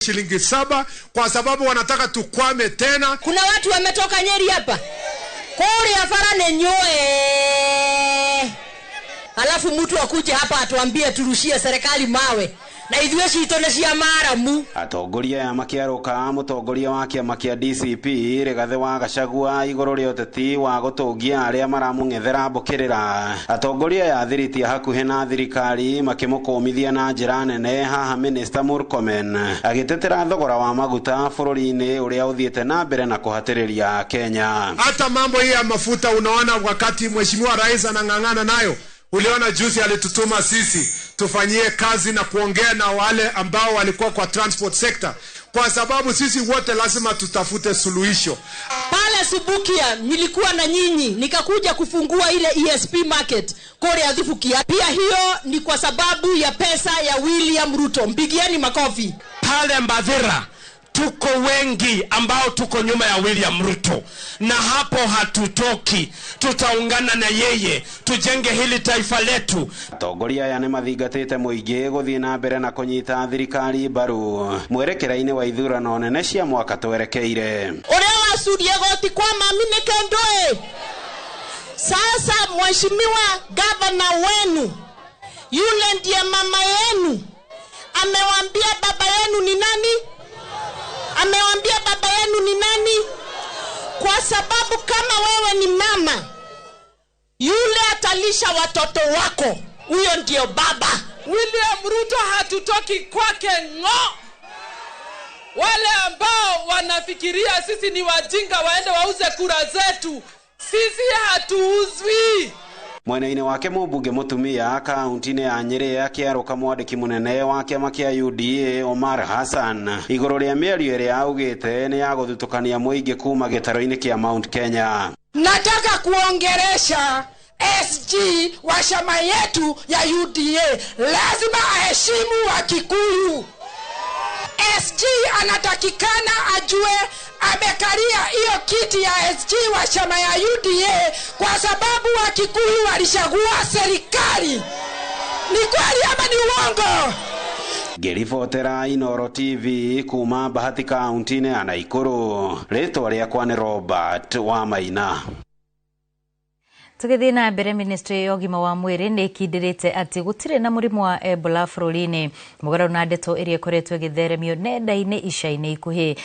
Shilingi 7 kwa sababu wanataka tukwame tena. Kuna watu wametoka Nyeri hapa. Kuria bara ni nyue. Alafu mtu akuje hapa atuambie turushie serikali mawe. Na ithuĩ citũ nĩ cia maramu. Atongoria aya makĩarũka mũtongoria wa kĩama kĩa DCP Rigathĩ wa Gachagua igũrũ rĩa ũteti wa gũtũngia arĩa maramũng'ethera mbũkĩrĩra. Atongoria aya thiriti hakuhĩ na thirikari makĩmũkũmithia na njĩra nene haha Minister Murkomen agĩtetera thogora wa maguta bũrũri-inĩ ũrĩa ũthiĩte na mbere na kũhatĩrĩria Kenya. Hata mambo hii ya mafuta unaona wakati Mheshimiwa Rais anang'ang'ana nayo. Uliona juzi alitutuma sisi tufanyie kazi na kuongea na wale ambao walikuwa kwa transport sector, kwa sababu sisi wote lazima tutafute suluhisho. Pale Subukia nilikuwa na nyinyi nikakuja kufungua ile ESP market kore Athibukia. Pia hiyo ni kwa sababu ya pesa ya William Ruto. Mpigieni makofi. Pale Mbathira tuko wengi ambao tuko nyuma ya William Ruto, na hapo hatutoki. Tutaungana na yeye tujenge hili taifa letu. Atongoria aya nĩmathingatĩte mũingĩ gũthiĩ na mbere na kũnyita thirikari mbaru mwerekera-inĩ wa ithurano nene cia mwaka twerekeire. Ũrĩa wacurie goti kwa mami nĩ kĩndũ. Sasa mheshimiwa gavana wenu yule ndiye mama yenu, amewaambia baba yenu ni nani? Amewambia baba yenu ni nani? Kwa sababu kama wewe ni mama, yule atalisha watoto wako, huyo ndio baba. William Ruto hatutoki kwake ngo. Wale ambao wanafikiria sisi ni wajinga waende wauze kura zetu, sisi hatuuzwi. Mwena-inĩ wake mũmbunge mũtumia kaunti-inĩ ya Nyĩrĩ akĩarũka mwandĩki mũnene wa kĩama kĩa UDA Omar Hassan igũrũ rĩa mĩario ĩrĩa augĩte nĩ ya gũthutũkania mũingĩ kuma gĩtarũ-inĩ kĩa Mount Kenya. Nataka kuongeresha SG wa chama yetu ya UDA, lazima aheshimu Wakikuyu. SG anatakikana ajue amekalia hiyo kiti ya SG wa chama ya UDA kwa sababu Wakikuyu walichagua serikali. Ni kweli ama ni uongo? Ngĩribotera Inooro TV kuma Bahati kaunti-inĩ ya Naikuru, rĩtwa rĩakwa nĩ Robert Wamaina. Tũgĩthiĩ na mbere, ministry ya ũgima wa mwĩrĩ nĩ ĩkindĩrĩte atĩ gũtirĩ na mũrimũ wa Ebola bũrũri-inĩ, mũgarũ na ndeto ĩrĩa ĩkoretwo ĩgĩtheremio nenda-inĩ ica-inĩ ikuhĩ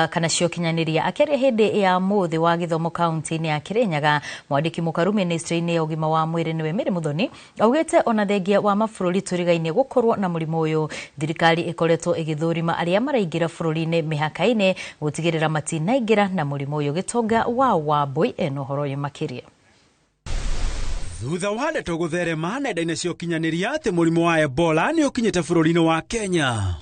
kana cia ũkinyanĩria. Akĩaria hĩndĩ ya mũthĩ wa gĩthomo kaunti-inĩ ya Kĩrĩnyaga, mwandĩki mũkaru ministry-inĩ ya ũgima wa mwĩrĩ nĩwe Mary Muthoni augĩte ona thengia wa mabũrũri tũrigainie gũkorwo na mũrimũ ũyũ, thirikari ĩkoretwo ĩgĩthũrima arĩa maraingĩra bũrũri-inĩ mĩhaka-inĩ gũtigĩrĩra matinaingĩra na mũrimũ ũyũ. Gĩtonga wa Wambui ena ũhoro ũyũ makĩria. Thutha wa ndeto gũtherema nenda-inĩ cia ũkinyanĩria atĩ mũrimũ wa Ebola nĩ ũkinyĩte bũrũri-inĩ wa Kenya,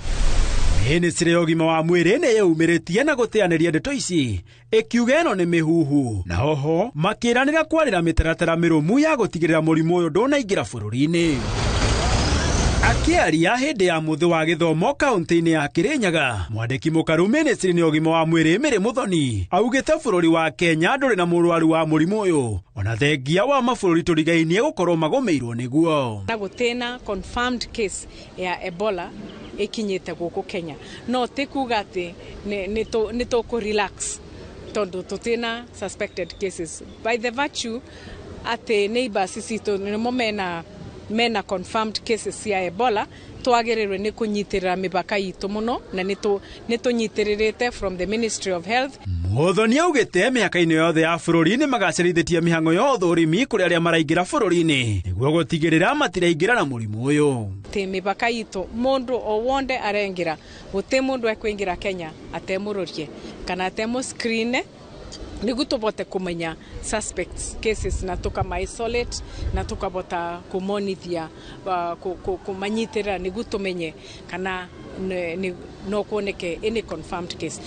Ministry ya ũgima wa mwĩrĩ nĩ yumĩrĩtie na gũteanĩria ndeto ici ĩkiuga ĩno nĩ mĩhuhu, na oho makĩranĩra kwarĩra mĩtaratara mĩrũmu ya gũtigĩrĩra mũrimũ ũyũ ndũnaingĩra bũrũri-inĩ. Akĩaria hĩndĩ ya mũthĩ wa gĩthomo kaunti-inĩ ya Kĩrĩnyaga, mwandĩki mũkaru ministry-inĩ ya ũgima wa mwĩrĩ Mary Muthoni augĩte bũrũri wa Kenya ndũrĩ na mũrwaru wa mũrimũ ũyũ ona thengia wa mabũrũri tũrigainie gũkorwo magũmĩirwo nĩguo. Na gũtĩna confirmed case ya Ebola ĩkinyĩte gũkũ Kenya, no ti kuga atĩ nĩ tũkũ relax tondũ tũtĩna suspected cases by the virtue atĩ neighbors citũ nĩmo mena confirmed cases ya Ebola. Twagĩrĩirwo nĩ kũnyitĩrĩra mĩhaka itũ mũno na nĩ tũnyitĩrĩrĩte from the Ministry of Health. Muthoni augĩte mĩhaka-inĩ yothe ya bũrũri nĩ magacĩrithĩtie mĩhang'o ya ũthũrimi kũrĩ arĩa maraingĩra bũrũri-inĩ nĩguo gũtigĩrĩra matiraingĩra na mũrimũ ũyũ. Tĩ mĩhaka itũ mũndũ o wonde arengĩra, gũtĩ mũndũ ekũingĩra Kenya atemũrũrie kana atemũ screen nĩguo tũbote kũmenya suspects cases na tũkama isolate na tũkabota kũmonithia kũmanyitĩrĩra nĩguo tũmenye kana no kuoneke any confirmed case.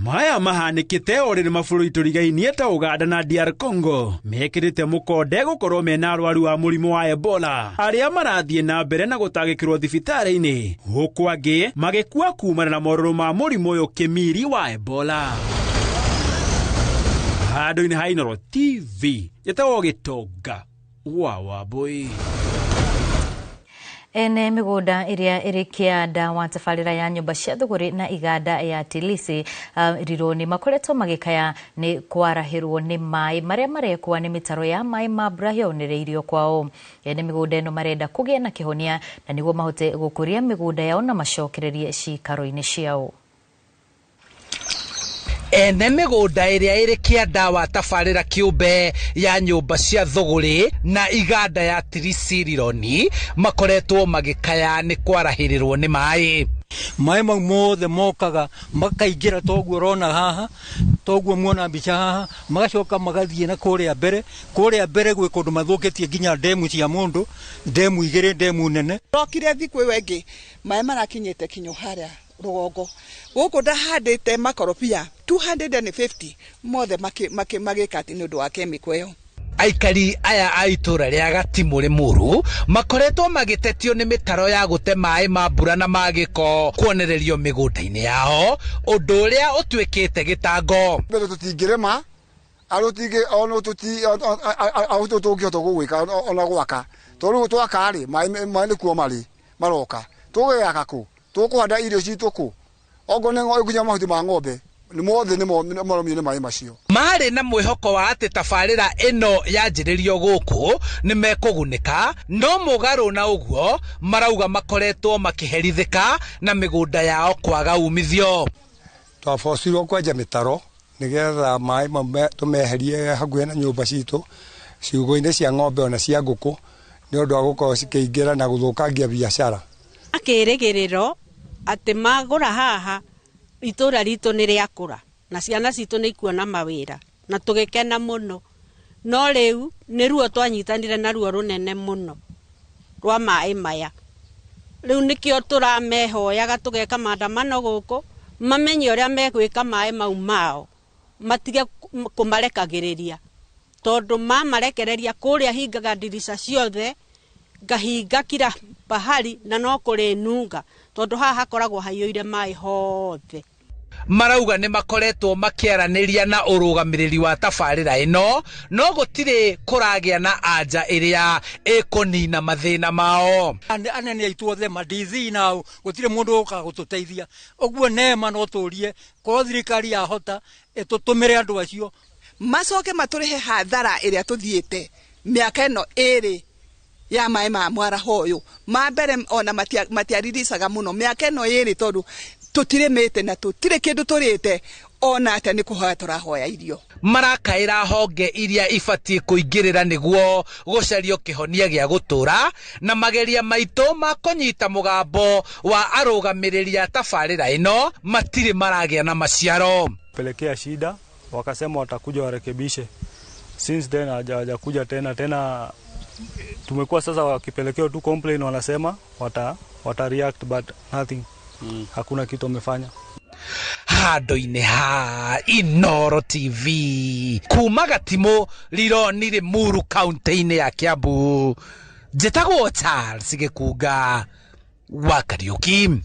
Maya mahanĩkĩte o rĩrĩ mabũrũri tũrigainie ta Uganda na DR Congo mekĩrĩte mũkonde gũkorwo mena arwaru a mũrimũ wa Ebola arĩa marathiĩ na mbere na gũtangĩkĩrwo thibitarĩ-inĩ, huku angĩ magĩkua kumana na morũrũ ma mũrimũ ũyũ kĩmiri wa Ebola. Handũ-inĩ ha Inooro TV, njĩtagwo Gĩtonga wa Wambui. Ene mĩgũnda ĩrĩa ĩrĩ kĩanda wa tabarĩra ya nyũmba cia thũgũrĩ na iganda ya Tilisi Rironi makoretwo magĩkaya nĩ kwarahĩrwo nĩ maĩ marĩa marekwa nĩ mĩtaro ya maĩ ma mbura yonereirio kwao. Ene mĩgũnda ĩno marenda kũgĩa na kĩhonia na nĩguo mahote gũkũria mĩgũnda yao na macokererie cikaro-inĩ ciao. Ene mĩgũnda ĩrĩa ĩrĩ kĩanda wa tabarĩra kĩũmbe ya nyũmba cia thũgũrĩ na iganda ya Tilisi Rironi makoretwo magĩkaya nĩ kwarahĩrĩrwo nĩ maĩ. Maĩ mau mothe mokaga makaingĩra toguo ũrona haha, toguo muona mbica haha, magacoka magathiĩ na kũrĩa mbere. Kũrĩa mbere gwĩ kũndũ mathũkĩtie nginya ndemu cia mũndũ, ndemu igĩrĩ, ndemu nene. Rokire thikũ ĩyo ĩngĩ maĩ marakinyĩte kinyo harĩa rũgongo gũkũ ndahandĩte makorobia 250 mothe magĩka atĩ nĩ ũndũ wa kemiko ĩyo. Aikari aya a itũra rĩa Gatimũ Rĩmuru makoretwo magĩtetio nĩ mĩtaro ya gũte maĩ ma mbura na ma gĩko kuonererio mĩgũnda-inĩ yao, ũndũ ũrĩa ũtuĩkĩte gĩtango. Mbere tũtingĩrĩma tũngĩhota gũgwĩka ona gwaka, tondũ rĩu twaka rĩ maĩ nĩkuo marĩ maroka, tũgĩaka kũ, tũkũhanda irio citũ kũ, okorwo nĩ nginya mahuti ma ng'ombe nĩ mothe nĩ maromio nĩ maĩ macio. Marĩ na mwĩhoko wa atĩ tabarĩra ĩno yanjĩrĩrio gũkũ nĩ mekũgunĩka, no mũgarũ na ũguo marauga makoretwo makĩherithĩka na mĩgũnda yao kwaga umithio. Twabocirwo kwenja mĩtaro nĩgetha maĩ mau tũmeherie hakuhĩ na nyũmba citũ, ciugũ-inĩ cia ng'ombe ona cia ngũkũ, nĩ ũndũ wa gũkorwo cikĩingĩra na gũthũkangia biacara. Kĩrĩgĩrĩro atĩ magũra haha itũra ritũ nĩ rĩakũra na ciana citũ nĩ ikuona mawĩra na tũgĩkena mũno, no rĩu nĩ ruo twanyitanire na ruo rũnene mũno rwa maĩ maya. Rĩu nĩkĩo tũramehoyaga tũgeka maandamano gũkũ mamenye ũrĩa megwĩka maĩ mau mao, matige kũmarekagĩrĩria, tondũ mamarekereria kũrĩa hingaga ndirica ciothe, ngahinga kila pahali na no kũrĩ nunga, tondũ haha hakoragwo haiyũire maĩ hothe. Marauga nĩ makoretwo makĩaranĩria na ũrũgamĩrĩri wa tabarĩra ĩno, no gũtirĩ kũragĩa na anja ĩrĩa ĩkũnina mathĩna mao. Anene aitũ othe ma DC nao gũtirĩ mũndũ ũkaga gũtũteithia, ũguo nema no tũrie korwo thirikari yahota ĩtũtũmĩre andũ acio macoke matũrĩhe hathara ĩrĩa tũthiĩte mĩaka ĩno ĩrĩ ya maĩ ma mwaraho ũyũ. Ma mbere ona matiariricaga mũno mĩaka ĩno ĩrĩ, tondũ tũtirĩmĩte na tũtirĩ kĩndũ tũrĩte ona atĩa nĩ kũhoya tũrahoya irio. Marakaĩra honge iria ibatiĩ kũingĩrĩra nĩguo gũcario kĩhonia gĩa gũtũra, na mageria maitũ ma kũnyita mũgambo wa arũgamĩrĩri a tabarĩra ĩno matirĩ maragĩa na maciaro. Pelekea shida, wakasema watakuja warekebishe. Since then hawajakuja tena. Tumekuwa sasa wakipelekea tu complain, wanasema wata react but nothing. Hakuna kitu wamefanya. Handũ-inĩ ha Inooro TV kuma Gatimũ Rironi Rĩmuru kaunti-inĩ ya Kiambu, njĩtagwo Charles Gĩkunga wa Kariũki.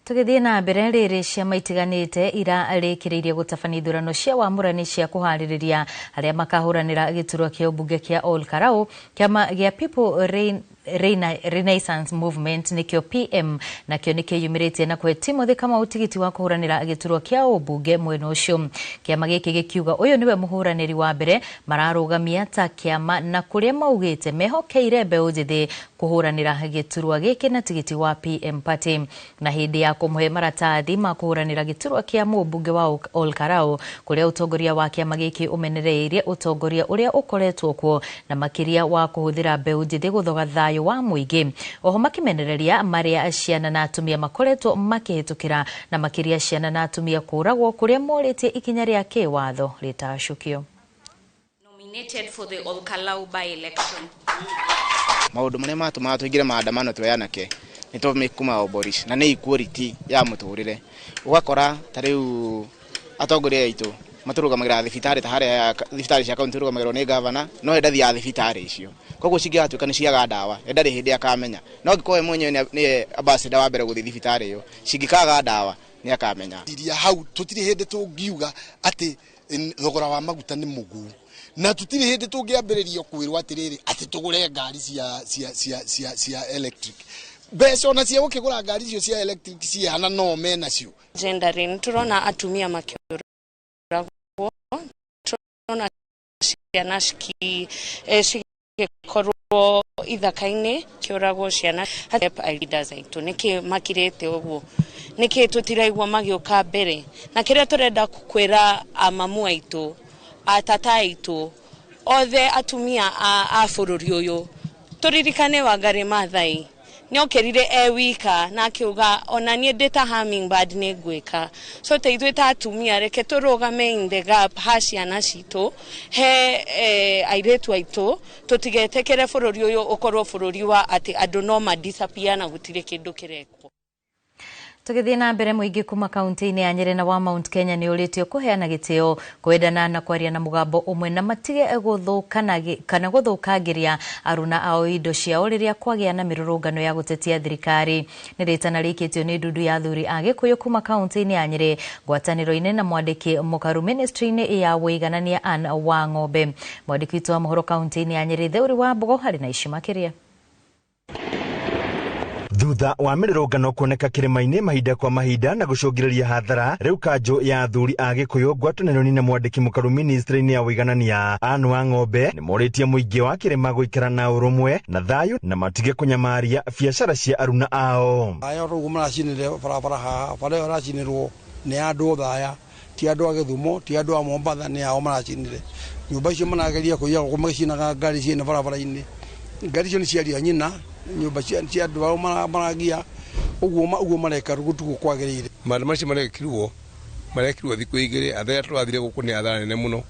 Tũgĩthiĩ na mbere, rĩrĩ ciama itiganĩte irarĩkĩrĩirie gũtabania ithurano cia wamũrani cia kũharĩrĩria arĩa makahũranĩra gĩturwa kĩa ũmbunge kĩa Ol Kalou. Kĩama gĩa People Renaissance Movement nĩkĩo PM nakĩo nĩkĩyumĩrĩtie na kũhe Timothy Kamau tigiti wa kũhũranĩra gĩturwa kĩa ũmbunge mwena ũcio. Kĩama gĩkĩ gĩkiuga ũyũ nĩwe mũhũranĩri wa mbere mararũgamia ta kĩama, na kũrĩa maugĩte mehokeire mbeũ njĩthĩ kũhũranĩra gĩturwa gĩkĩ na tigiti wa PM Party. Na hĩndĩ ya kũmũhe maratathi ma kũhũranĩra gĩturwa kĩa mũmbunge wa Ol Kalou, kũrĩa ũtongoria wa kĩama gĩkĩ ũmenereirie ũtongoria ũrĩa ũkoretwo kuo na makĩria wa kũhũthĩra mbeũ njĩthĩ gũthoga thayũ wa mũingĩ. Oho makĩmenereria marĩa ciana na atumia makoretwo makĩhĩtũkĩra, na makĩria ciana na atumia kũragwo, kũrĩa morĩtie ikinya rĩa kĩwatho rĩtacũkio. Nominated for the Ol Kalou by-election. Maũndũ marĩa matũmaga tũingĩre maandamano twĩ anake nĩ tondũ kuma abolish na nĩ equality ya mũtũrĩre. Ũgakora ta rĩu atongoria aitũ matũrũgamagĩra thibitarĩ ta harĩa thibitarĩ cia kaunti tũrũgamagĩrwo nĩ gavana, no ndathiaga thibitarĩ icio, koguo cingĩgatuĩka nĩ ciaga ndawa ndarĩ hĩndĩ akamenya, no angĩkorwo we mwenyewe nĩ ambassador wa mbere gũthiĩ thibitarĩ ĩyo, cingĩkaga ndawa nĩ akamenya. Iria hau tũtirĩ hĩndĩ tũngiuga atĩ thogora wa maguta nĩ mũguu, Na tũtirĩ hĩndĩ tũngĩambĩrĩria kwĩrwo atĩrĩrĩ atĩ tũgũre ngari cia cia cia cia cia electric. Mbeca ona cia gũkĩgũra ngari icio cia electric cihana no menacio. Gendering turona atumia makĩũragwo, turona ciana cigĩkorwo ithaka-inĩ kĩũragwo ciana leaders aitũ nĩkĩ makirĩte ũguo, nĩkĩ tũtiraigua magĩũka mbere, na kĩrĩa tũrenda kwĩra amamu aitũ, atata aitũ, othe atumia a bũrũri ũyũ, tũririkane Wangari Maathai nĩokĩrire e wika na akiuga ona niĩ ndĩ ta hummingbird nĩ ngwĩka. So ta ithuĩ ta atumia reke tũrũgame in the gap ha ciana citũ, he airĩtu aitũ, tũtigetĩkĩre bũrũri ũyũ ũkorwo bũrũri wa atĩ andũ no ma disappear na gũtirĩ kĩndũ kĩrekwo. Tũgĩthiĩ na mbere, mũingĩ kuma kaunti-inĩ ya Nyĩrĩ na wa Mount Kenya nĩ ũrĩtio kũheana gĩtĩo, kwendana na kwaria na mũgambo ũmwe na matige gũthũkana kana gũthũkangĩria aruna ao indo ciao rĩrĩa kwagĩa na mĩrũrũngano ya gũtetia thirikari. Nĩ rĩtana rĩikĩtio nĩ ndundu ya athuri a Gĩkũyũ kuma kaunti-inĩ ya Nyĩrĩ ngwatanĩro-inĩ na mwandĩki mũkaru ministry-inĩ ya ũiganania Ann Wang'ombe. Mwandĩki witũ wa mohoro kaunti-inĩ ya Nyĩrĩ Theuri wa Mbogo harĩ na ici makĩria. Thutha wa mĩrũrũngano kuoneka kĩrĩma-inĩ mahinda kwa mahinda na gũcũngĩrĩria hathara, rĩu kanjũ ya athuri a Gĩkũyũ ngwatanĩro-inĩ na mwandĩki mũkaru ministry-inĩ ya ũiganania Ann Wang'ombe nĩ morĩtie mũingĩ wa kĩrĩma gũikara na ũrũmwe na thayũ na matige kũnyamaria biacara cia aruna ao. Aya rũguo maracinire barabara haha, bara ĩyo ĩracinĩrwo nĩ andũ othe aya, ti andũ a Gĩthumo, ti andũ a Mombatha, nĩ ao maracinire. Nyũmba icio marageria kũiya gũkũ magĩcinaga ngari ciene barabara-inĩ. Ngari icio nĩ ciaria nyina, nyũmba cia andũ ao maragia ũguo mareka gũtukũ kwagĩrĩire. Maũndũ macio marekirwo thikũ igĩrĩ, athera tũrathire gũkũ nĩ athara nene mũno.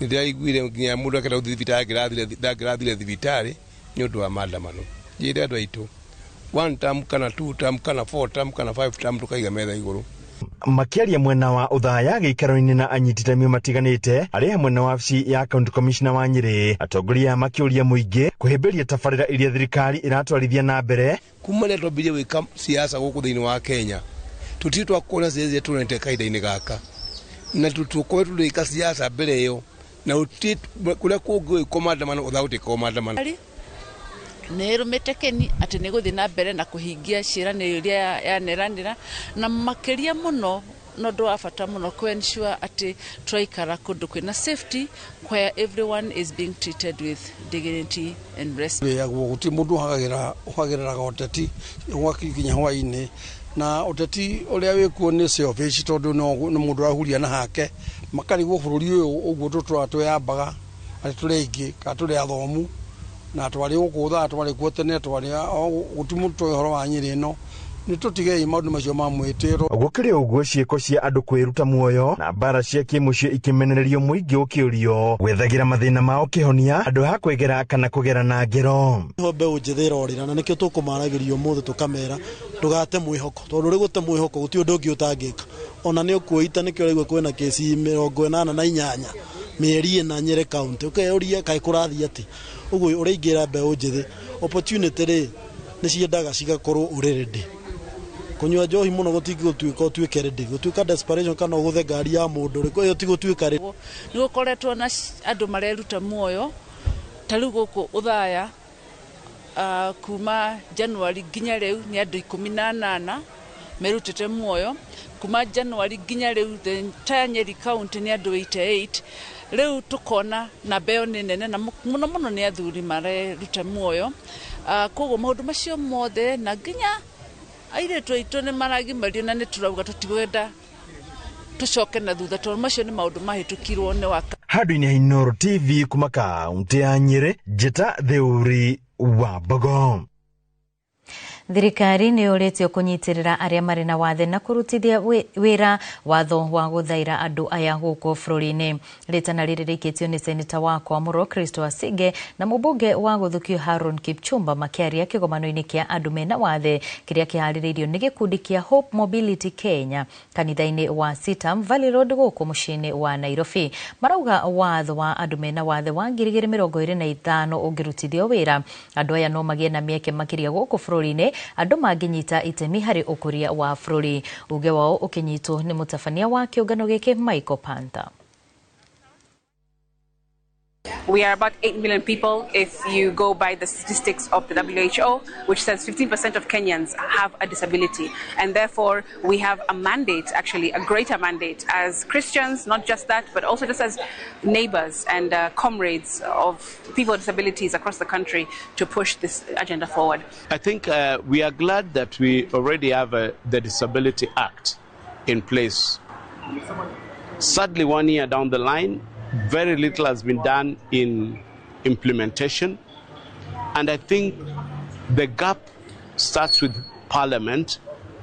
Nĩ ndĩraiguire nginya mũndũ akĩenda gũthiĩ thibitarĩ ndangĩrathire thibitarĩ nĩ ũndũ wa maandamano. Njĩre andũ aitũ, 1 term kana 2 term kana 4 term kana 5 term tũkaiga metha igũrũ. Makĩaria mwena wa Othaya gĩikaro-inĩ na anyiti itemi matiganĩte arĩa hamwe na wabici ya county commissioner wa Nyĩrĩ, atongoria makĩũria mũingĩ kũhĩmbĩria tabarĩra iria thirikari ĩratwarithia na mbere. Kuma rĩrĩa twambirie gwĩka siasa gũkũ thĩinĩ wa Kenya, tũtirĩ twakuona ciaca iria tuonete kahinda-inĩ gaka, na tũkorwo tũrĩka siasa mbere ĩyo, na gũtirĩ kũrĩa kũngĩ gwĩkwo maandamano ũthaũtĩkwo maandamano. Nĩ ĩrũmĩte keni atĩ nĩ gũthiĩ na mbere na kũhingia ciĩranĩro iria yaneranĩra, na makĩria mũno no ũndũ wa bata mũno kũ ensure atĩ tũraikara kũndũ kwĩna safety where everyone is being treated with dignity and respect. Gũtirĩ mũndũ ũhagĩrĩraga ũteti gwakinya hwaĩ-inĩ, na ũteti ũrĩa wĩkuo nĩ selfish tondũ nĩ mũndũ ũrahuria na hake, makarigwo bũrũri ũyũ ũguo tũtũraga twĩyambaga atĩ tũrĩ aingĩ kana tũrĩ athomu na twarĩ gũkũ thaa twarĩ kuo tene twarĩ gũtirĩ mũndũ tũĩ ũhoro wa Nyĩrĩ ĩno. Nĩ tũtigei maũndũ macio ma mwĩtĩro. Gũkĩrĩ ũguo, ciĩko cia andũ kwĩruta muoyo na mbara cia kĩmũciĩ ikĩmenererio mũingĩ ũkĩũrio gwethagĩra mathĩna mao kĩhonia andũ ha kwĩgera kana kũgerana ngero. Niho mbeũ njĩthĩ ĩrorĩra na nĩkĩo tũkũmaragĩria ũmũthĩ tũkamera ndũgate mwĩhoko, tondũ ũrĩ gũte mwĩhoko gũtirĩ ũndũ ũngĩ ũtangĩka. Ona nĩ ũkuoita nĩkĩo ũraigua kwĩna kĩci 88 mĩeri ĩna Nyĩrĩ county, ũkeyũria kaĩ kũrathiĩ atĩa. Ũguo ũraingĩra mbeũ njĩthĩ opportunity rĩ nĩ ciendaga cigakorwo ũrĩ ready. Kũnyua njohi mũno gũtingĩgũtuĩka ũtuĩke ready, gũtuĩka desperation kana ũgũthe ngari ya mũndũ rĩ, ĩyo ti gũtuĩka ready. Nĩ gũkoretwo na andũ mareruta muoyo ta rĩu gũkũ Othaya, kuma January nginya rĩu nĩ andũ 18 merutĩte muoyo. Kuma January nginya rĩu the entire Nyeri county nĩ andũ 88. Rĩu tũkona namba ĩyo nĩ nene na mũno mũno nĩ athuri mareruta muoyo. Koguo maũndũ macio mothe na nginya airĩtu aitũ nĩ maragimario na nĩ tũrauga tũtigwenda tũcoke na thutha tondũ macio nĩ maũndũ mahĩtũkirwo nĩ waka. Handũ-inĩ ha Inooro TV kuma kaunti ya Nyĩrĩ, Njĩta Theuri wa Mbogo. Thirikari nĩ yũrĩtio kũnyitĩrĩra arĩa marĩ na wathe na kũrutithia wĩra watho wa gũthaira andũ aya gũkũ bũrũri-inĩ. Rĩtana rĩrĩ rĩikĩtio nĩ seneta wa Kwamũrwo Kristo Asinge na mũmbunge wa Gũthukio Haron Kipchumba makĩaria kĩgomano-inĩ kĩa andũ mena wathe kĩrĩa kĩharĩrĩirio nĩ gĩkundi kĩa Hope Mobility Kenya kanitha-inĩ wa Sitam Valley Road gũkũ mũciĩ-inĩ wa Nairobi. Marauga watho wa andũ mena wathe wa 2025 ũngĩrutithio wĩra, andũ aya no magĩe na mĩeke makĩria gũkũ bũrũri-inĩ, andũ mangĩnyita itemi harĩ ũkũria wa bũrũri. Uge wao ũkĩnyitwo nĩ mũtabania wa kĩũngano gĩkĩ Michael Panther. We are about 8 million people if you go by the statistics of the WHO, which says 15% of Kenyans have a disability. And therefore, we have a mandate, actually, a greater mandate as Christians, not just that, but also just as neighbors and comrades of people with disabilities across the country to push this agenda forward. I think we are glad that we already have the Disability Act in place. Sadly, 1 year down the line, very little has been done in implementation. And I think the gap starts with Parliament,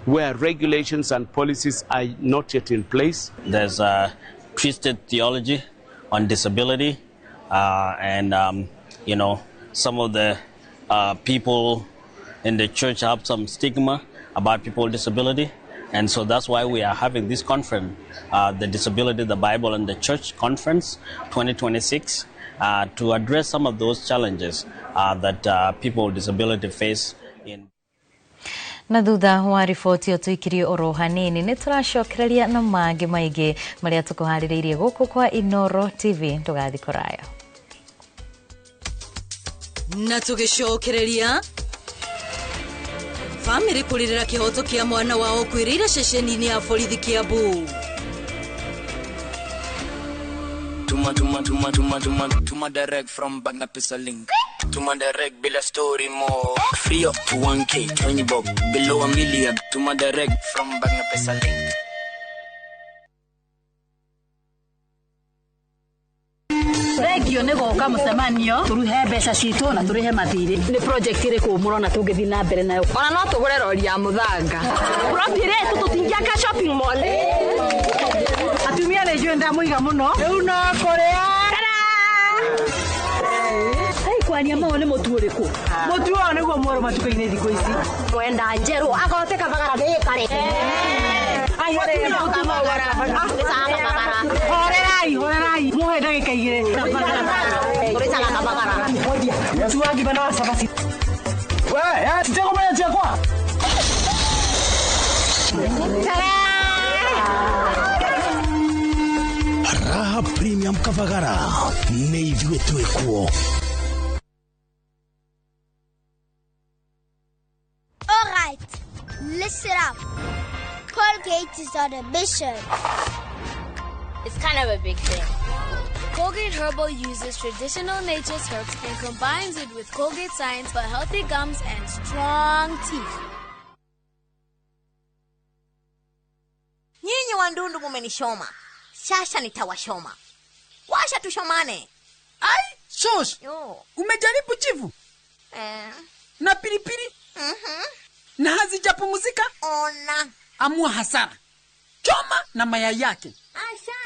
where regulations and policies are not yet in place. There's a twisted theology on disability, and you know, some of the people in the church have some stigma about people with disability. And so that's why we are having this conference, the Disability, the Bible, and the Church Conference 2026, to address some of those challenges that people with disability face in. Na thutha wa riboti ĩyo tũikirie oro hanini nĩ tũracokereria na mangĩ maingĩ marĩa tũkũharĩrĩirie gũkũ kwa Inoro TV. Ndũgathiĩ kũraya. Na tũgĩcokereria famĩlĩ kũrĩrĩra kĩhoto kĩa mwana wao kwĩrĩire ceceni-inĩ ya borithi Kiambu. Tuma tuma tuma tuma tuma tuma direct from Bagna Pesa link. Tuma direct bila story more. Free up to 1K, 20 bob, below a million. Tuma direct from Bagna Pesa link. Thengio nĩ goka mũcemanio tũruhe mbeca citũ na tũrĩhe mathirĩ. Nĩ project ĩrĩkũ mũrona tũngĩthiĩ na mbere nayo? Ona no tũgũre rori ya mũthanga. Plot ĩrĩ tũtingĩaka shopping mall. Atumia nĩ njũĩ ndamũiga mũno. Rĩu no kũrĩa. Kwania mao nĩ mũtu ũrĩkũ? Mũtu ũyũ nĩguo mwerũ matuka-inĩ thikũ ici. Mwenda njerũ agote kabagara ndĩkare. Horerai, horerai. Muhe ndagĩka igĩrĩ. Tũrĩcaga kabagara. Mũtu wa ngima na wa cabaci. We, titegũmenya ciakwa. Raha Premium Kabagara nĩ ithuĩ twĩkuo. Alright, listen up. Colgate is on a mission. It's kind of a big thing. Colgate Herbal uses traditional nature's herbs and combines it with Colgate science for healthy gums and strong teeth. Nyinyi wandundu mumenishoma. Sasa nitawashoma. Washa tushomane. Ai, shosh. Umejaribu chivu? Na pilipili? Na hazijapumzika? Ona. Amua hasara. Choma na mayai yake. Asante.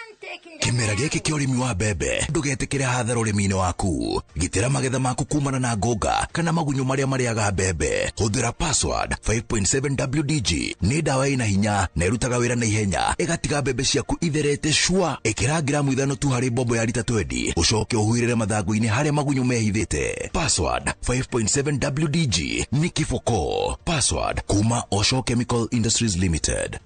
Kĩmera gĩkĩ kĩa ũrĩmi wa mbembe ndũgetĩkĩre hathara ũrĩmi-inĩ waku. Gitĩra magetha maku kumana na ngũnga kana magunyũ marĩa marĩaga mbembe. Hũthĩra password 5.7 WDG. Nĩ ndawa ĩna hinya na ĩrutaga wĩra na ihenya, ĩgatiga mbembe ciaku itherete cua. Ĩkĩra gramu 5 tu harĩ mbombo ya rita 20, ũcoke ũhuhĩrĩre mathangũ-inĩ harĩa magunyũ mehithĩte. Password 5.7 WDG nĩ kiboko. Password kuma Osho Chemical Industries Limited.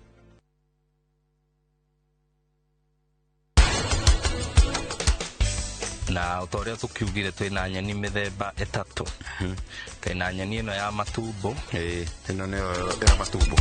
Na ũtoria tũkiugire twĩna nyeni mĩthemba ĩtatũ. Twĩna nyeni ĩno ya matumbo. Ĩno nĩyo ya matumbo.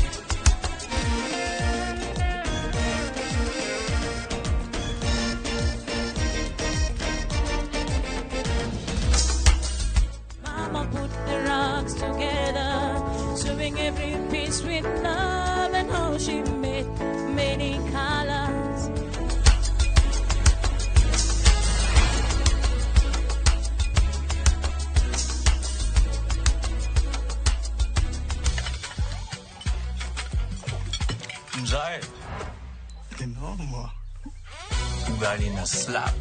Mama put the rocks together, sewing every piece with love, and how she made many colors. Mzae. Noma. Ugali na slap.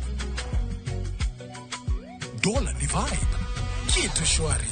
Dola ni vibe. Kitu shwari.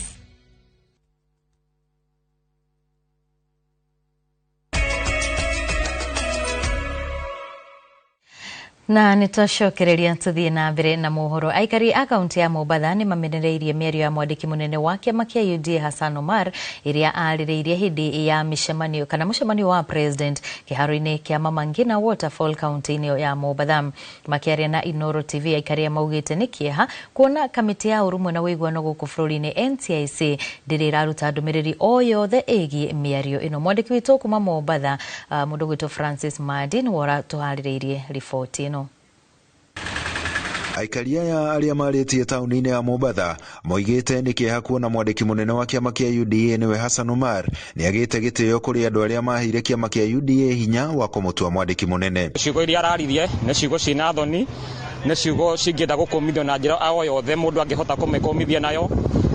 Na nĩtwacokereria tũthiĩ na mbere na mohoro. Aikari a kaunti ya Mombatha nĩ mamenereirie mĩario ya mwandĩki mũnene wa kĩama kĩa UDA Hassan Omar ĩrĩa arĩrĩirie hĩndĩ ya mĩcemanio kana mũcemanio wa president kĩharo-inĩ kĩa Mama Ngina Waterfall kaunti-inĩ ya Mombatha. Makĩaria na Inoro TV, aikari a maugĩte nĩ kĩeha kuona kamĩtĩ ya ũrũmwe na ũiguano gũkũ bũrũri-inĩ NCIC ndĩrĩ ĩraruta ndũmĩrĩri o yothe ĩgiĩ mĩario ĩno. Mwandĩki witũ kuma Mombatha, mũndũ gwĩtwo Francis Madi nĩwe ũratũharĩrĩirie riboti ĩno. Aikari aya arĩa marĩtie taũni-inĩ ya Mombatha moigĩte nĩ kĩeha kuona mwandĩki mũnene wa kĩama kĩa UDA nĩwe Hassan Omar nĩagĩte gĩtĩo kũrĩ andũ arĩa maheire kĩama kĩa UDA hinya wa kũmũtua mwandĩki mũnene. Ciugo iria araririe nĩ ciugo ciĩna thoni, nĩ ciugo cingĩenda gũkũmithio na njĩra o yothe mũndũ angĩhota kũmĩkũmithia nayo,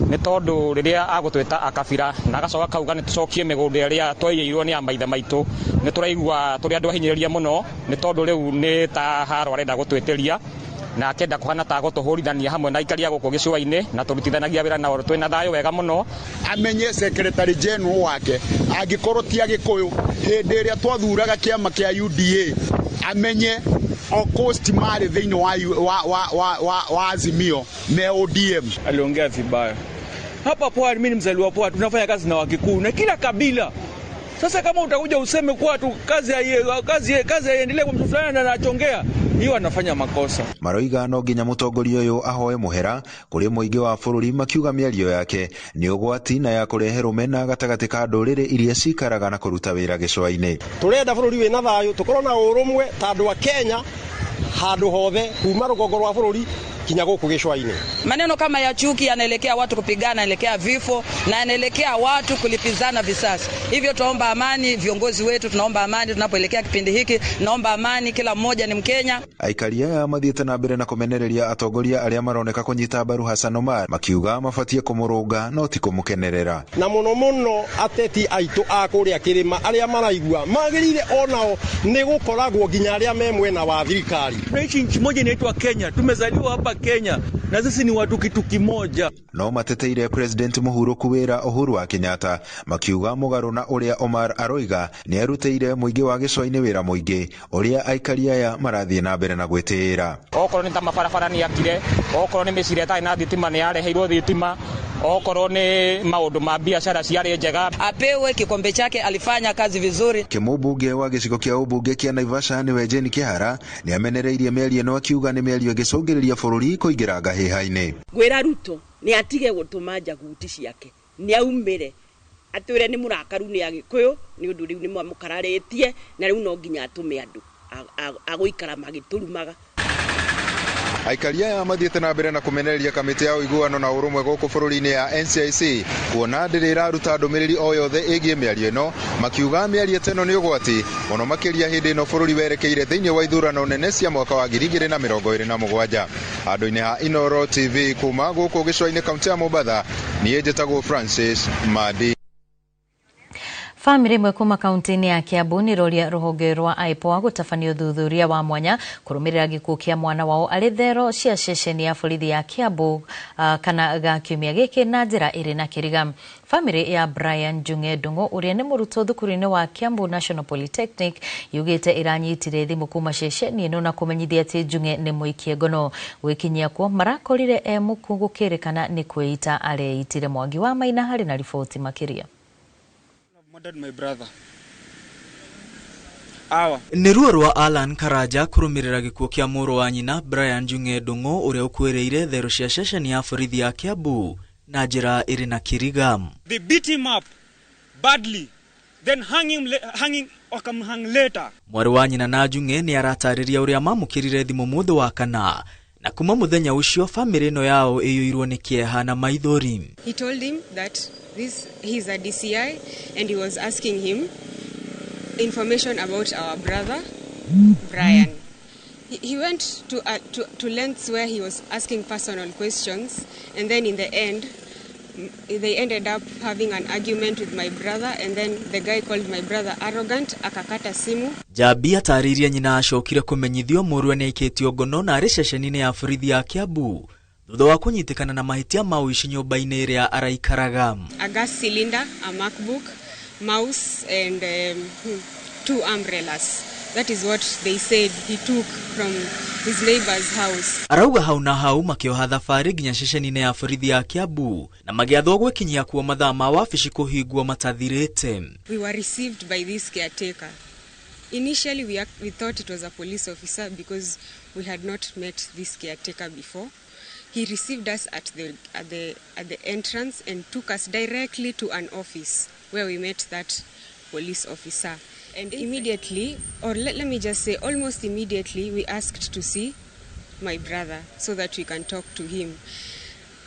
nĩ tondũ rĩrĩa agũtwĩta akabira na agacoka akauga nĩ tũcokie mĩgũnda ĩrĩa twaiyĩirwo nĩ amaithe maitũ, nĩ tũraigua tũrĩ andũ ahinyĩrĩrie mũno, nĩ tondũ rĩu nĩ ta haro arenda gũtwĩtĩria na akenda kũhana ta gũtũhũrithania hamwe na aikari a gũkũ gĩcũa-inĩ, na tũrutithanagia wĩra nao twĩna thayũ wega mũno. Amenye secretary general wake angĩkorwo ti Agĩkũyũ hĩndĩ ĩrĩa twathuraga kĩama kĩa UDA, amenye o coast marĩ thĩinĩ wa Azimio me ODM. Aliongea vibaya hapa Pwani. Mimi ni mzaliwa Pwani, tunafanya kazi na Wakikuyu na kila kabila. Sasa kama utakuja useme kwa tu kazi haiendelee kwa mtu fulani na anachongea, hiyo anafanya makosa. Maroiga no nginya mutongoria uyu ahoe muhera kuri muingi wa bururi, makiuga mĩario yake ni ũgwati na ya kũrehe rũmena gatagatĩ ka ndũrĩrĩ iria cikaraga na kũruta wĩra gĩcũa-inĩ. Turenda bururi wĩna thayũ, tukorwo na ũrũmwe ta andũ a Kenya handũ hothe kuma rũgongo rwa bururi kinya gũkũ gĩcũa-inĩ. Maneno kama ya chuki yanaelekea watu kupigana, yanaelekea vifo na yanaelekea watu kulipizana visasi. Hivyo tuomba amani, viongozi wetu tunaomba amani tunapoelekea kipindi hiki, naomba amani, kila mmoja ni Mkenya. Aikari aya mathiĩte na mbere na kũmenereria atongoria arĩa maroneka kũnyita mbaru Hassan Omar, makiuga mabatie kũmũrũnga no ti kũmũkenerera. Na mũno mũno ateti aitũ a kũrĩa kĩrĩma arĩa maraigua magĩrĩire onao nĩ gũkoragwo nginya arĩa me mwena wa thirikari. Tunaishi nchi moja inaitwa Kenya, tumezaliwa hapa Kenya na sisi ni watu kitu kimoja. No mateteire President mũhurũku wĩra Uhuru wa Kenyatta, makiuga mũgarũ na ũrĩa Omar aroiga nĩ arutĩire mũingĩ wa gĩcũa-inĩ wĩra mũingĩ ũrĩa aikari aya marathiĩ na mbere na gwĩtĩĩra. Okorwo nĩ ta mabarabara nĩ akire, okorwo nĩ mĩciĩ ĩtarĩ na thitima nĩ yareheirwo thitima, okorwo nĩ maũndũ ma biacara ciarĩ njega. Apewe kikombe chake, alifanya kazi vizuri. Kĩmũmbunge wa gĩcigo kĩa ũmbunge kĩa Naivasha nĩwe Jane Kĩhara nĩ amenereirie mĩario ĩno akiuga nĩ mĩario ĩngĩcũngĩrĩria bũrũri kũingĩra ngahĩha-inĩ. Ngwĩra Ruto nĩ atige gũtũma njaguti ciake, nĩ aumĩre atwĩre nĩ mũrakaru nĩ Agĩkũyũ nĩ ũndũ rĩu nĩ mamũkararĩtie na rĩu no nginya atũme andũ agũikara magĩtũrumaga. Aikari aya mathiĩte na mbere na kũmenereria kamĩtĩ ya ũiguano na ũrũmwe gũkũ bũrũri-inĩ ya NCIC kuona ndĩrĩ ĩraruta ndũmĩrĩri o yothe ĩgiĩ mĩario ĩno, makiuga mĩario ta ĩno nĩ ũgwati mũno makĩria hĩndĩ ĩno bũrũri werekeire thĩinĩ wa ithurano nene cia mwaka wa 2027. Handũ-inĩ ha Inoro TV kuma gũkũ gĩcũa-inĩ kaunti ya Mombatha, niĩ njĩtagwo Francis Madi. Famĩlĩ ĩmwe kuma kaunti-inĩ ya Kiambu nĩ ĩroria rũhonge rwa IPOA gũtabania ũthuthuria wa mwanya kũrũmĩrĩra gĩkuũ kĩa mwana wao arĩ thero cia ceceni ya borithi ya Kiambu kana ga kiumia gĩkĩ na njĩra ĩrĩ na kĩriga. Famĩlĩ ya Brian Njung'e Ndung'u ũrĩa nĩ mũrutwo thukuru-inĩ wa Kiambu National Polytechnic yugĩte ĩranyitire thimũ kuma ceceni ĩno na kũmenyithia atĩ Njung'e nĩ mũikie ngono. Gwĩkinyia kuo marakorire e mũkuũ gũkĩrĩkana nĩ kwĩita areitire. Mwangi wa Maina harĩ na riboti makĩria. My brother. Awa. Nĩ ruo rwa Alan Karanja kũrũmĩrĩra gĩkuũ kĩa mũrũ wa nyina Brian Njung'e Ndung'u ũrĩa ũkuĩrĩire thero cia ceceni ya borithi ya Kiambu na njĩra ĩrĩ na kĩriga. They beat him up badly, then hang him, wakamhang later. Mwarĩ wa nyina na Njung'e nĩ aratarĩria ũrĩa mamũkĩrire thimũ mũthĩ wa kana, na kuma mũthenya ũcio famĩlĩ ĩno yao ĩiyũirwo nĩ kĩeha na maithori. He told him that he's a DCI and he was asking him information about our brother Brian. He went to lengths where he was asking personal questions, and then in the end they ended up having an argument with my brother, and then the guy called my brother arrogant, akakata simu. Jabi atarĩirie nyina acokire kũmenyithio mũrũwe nĩ aikĩtio ngono na arĩ ceceni-inĩ ya borithi ya Kiambu thutha wa kũnyitĩkana na mahĩtia ma ũici nyũmba-inĩ ĩrĩa araikaraga. A gas cylinder, a MacBook, mouse and 2 umbrellas. That is what they said he took from his neighbor's house. Arauga hau na hau makĩoha thabarĩ nginya ceceni-inĩ ya borithi ya Kiambu na magĩathwo gwĩkinyia kuo mathaa ma wabici kũhingwo matathirĩte. We were received by this caretaker. Initially we thought it was a police officer because we had not met this caretaker before. He received us at the entrance and took us directly to an office where we met that police officer. And immediately, or let me just say, almost immediately, we asked to see my brother so that we can talk to him.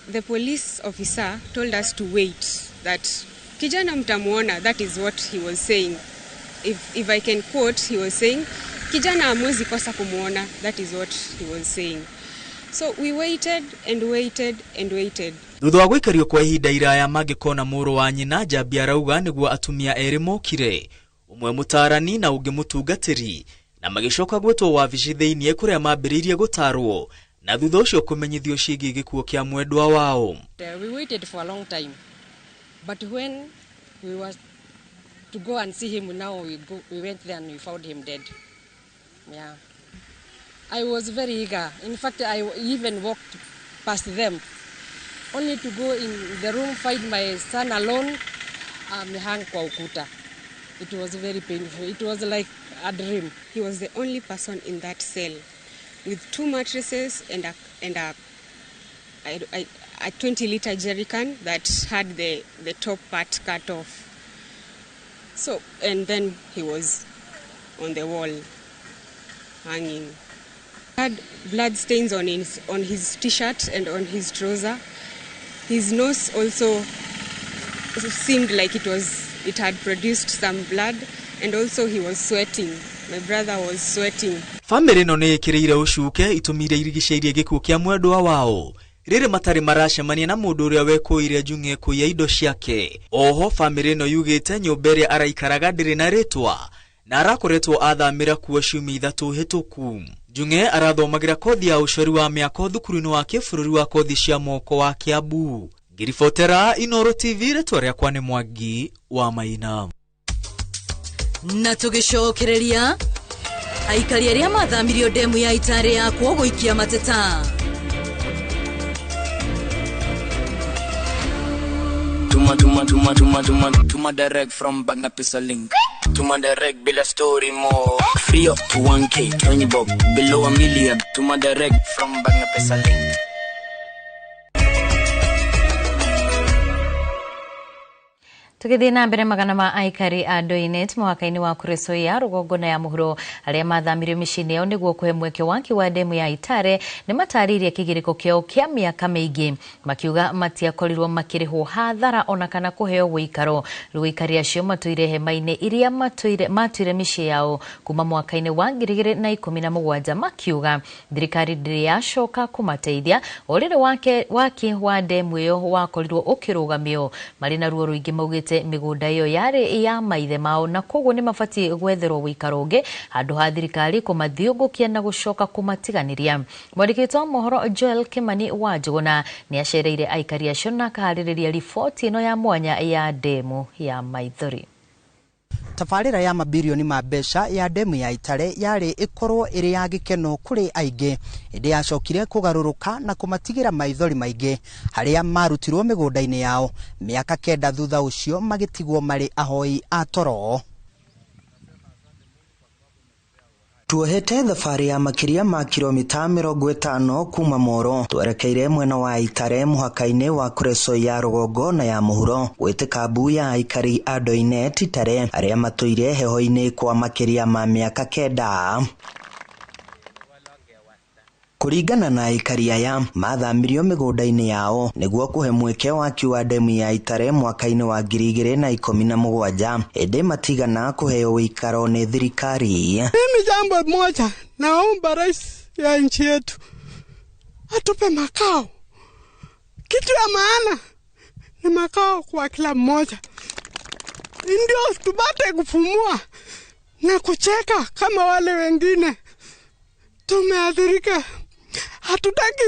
The police officer told us to wait, that kijana mtamuona, that is what he was saying. If I can quote, he was saying, kijana hamwezi kosa kumuona, that is what he was saying. So we waited and waited and waited. Thutha wa gũikario kwa ihinda iraya mangĩkona mũrũ wa nyina, Njambi arauga nĩguo atumia erĩ mokire, ũmwe mũtaarani na ũngĩ mũtungatĩri, na magĩcoka gwĩtwo wabici thĩinĩ kũrĩa mambĩrĩirie gũtarwo na thutha ũcio kũmenyithio ciĩgiĩ gĩkuũ kĩa mwendwa wao. We waited for a long time, but when we were to go and see him, now we went there and we found him dead. Yeah. I was very eager. In fact, I even walked past them, only to go in the room, find my son alone, amehang kwa ukuta. It was very painful. It was like a dream. He was the only person in that cell, with 2 mattresses and a 20-liter jerrycan that had the top part cut off. So, and then he was on the wall, hanging. He had blood stains on his t-shirt and on his trouser. His nose also seemed like it had produced some blood, and also he was sweating. My brother was sweating. Family ĩno nĩ ĩkĩrĩire ũcuke itũmire irigicĩirie gĩkuũ kĩa mwendwa wao rĩrĩ matarĩ maracemania na mũndũ ũrĩa wekũire Njung'e kũiya indo ciake. Oho family ĩno yugĩte nyũmba ĩrĩa araikaraga ndĩrĩ na rĩtwa na arakoretwo athamĩra kuo ciumia 3 hĩtũku. Njung'e arathomagĩra kothi ya ũcori wa mĩako thukuru-inĩ wa kĩbũrũri wa kothi cia moko wa Kiambu. Ngiribotera Inoro TV, rĩtwa rĩakwa nĩ Mwangi wa Maina. Na tũgĩcokereria aikari arĩa mathamirio ndemu ya Itare yakwo gũikia mateta. Tuma tuma tuma tuma tuma tuma direct from Bagna Pesa link. Tuma direct bila story more. Free up to 1K, 20 bob, below a million. Tuma direct from Bagna Pesa link. Tugithii na mbere magana ma aikari a Ndoinet mũhaka-inĩ wa Kuresoi rũgongo na ya mũhuro arĩa mathamirio mĩciĩ-inĩ yao nĩguo kũhe mweke waki wa ndemu ya Itare nĩ matarĩirie kĩgirĩko kĩao kĩa mĩaka mĩingĩ, makiuga matiakorirwo makĩrĩhwo hathara ona kana kũheo ũikaro. Rĩu aikari acio matũire hema-inĩ iria matuire mĩciĩ yao kuma mwaka-inĩ wa 2017, makiuga thirikari ndĩrĩ yacoka kũmateithia o rĩrĩ waki wa ndemu ĩyo wakorirwo ũkĩrũgamio. Marĩ na ruo rũingĩ maugĩte mĩgũnda ĩyo yarĩ ya maithe mao na koguo nĩ mabatiĩ gwetherwo ũikaro ũngĩ handũ ha thirikari kũmathiũngũkia na gũcoka kũmatiganĩria. Mwandĩki witũ wa mohoro Joel Kimani wa Njũgũna nĩ acereire aikari acio na akaharĩrĩria riboti ĩno ya mwanya ya ndemu ya maithori. Tabarĩra ya mabirioni ma mbeca ya ndemu ya Itare yarĩ ĩkorwo ĩrĩ ya gĩkeno kũrĩ aingĩ, ĩndĩ yacokire kũgarũrũka na kũmatigĩra maithori maingĩ harĩa marutirwo mĩgũnda-inĩ yao mĩaka 9 thutha ũcio magĩtigwo marĩ ahoi a toro. Tuohete thabarĩ ya makĩria ma kilomita 50 kuma Moro twerekeire mwena wa Itare mũhaka-inĩ wa Kuresoi ya rũgongo na ya mũhuro gwĩtĩka mbu ya aikari a Ndoinet Itare arĩa matũire heho-inĩ kwa makĩria ma mĩaka 9. Kũringana na aikari aya mathamirio mĩgũnda-inĩ yao nĩguo kũhe mweke waki wa ndemu ya Itare mwaka-inĩ wa 2017, ĩndĩ matigana kũheo ũikaro nĩ thirikari. Mimi jambo moja naomba rais ya nchi yetu atupe makao. Kitu ya maana ni makao kwa kila mmoja, ndio tupate kupumua na kucheka kama wale wengine. Tumeathirika, hatutaki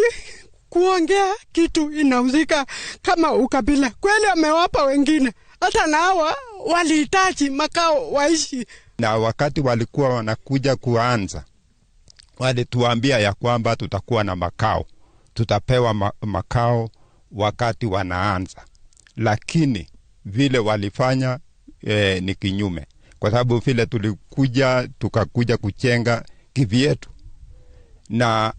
kuongea kitu inahusika kama ukabila. Kweli amewapa wengine, hata na hawa walihitaji makao waishi. Na wakati walikuwa wanakuja kuanza, walituambia ya kwamba tutakuwa na makao, tutapewa makao wakati wanaanza, lakini vile walifanya ni kinyume, kwa sababu vile tulikuja tukakuja kuchenga kivyetu na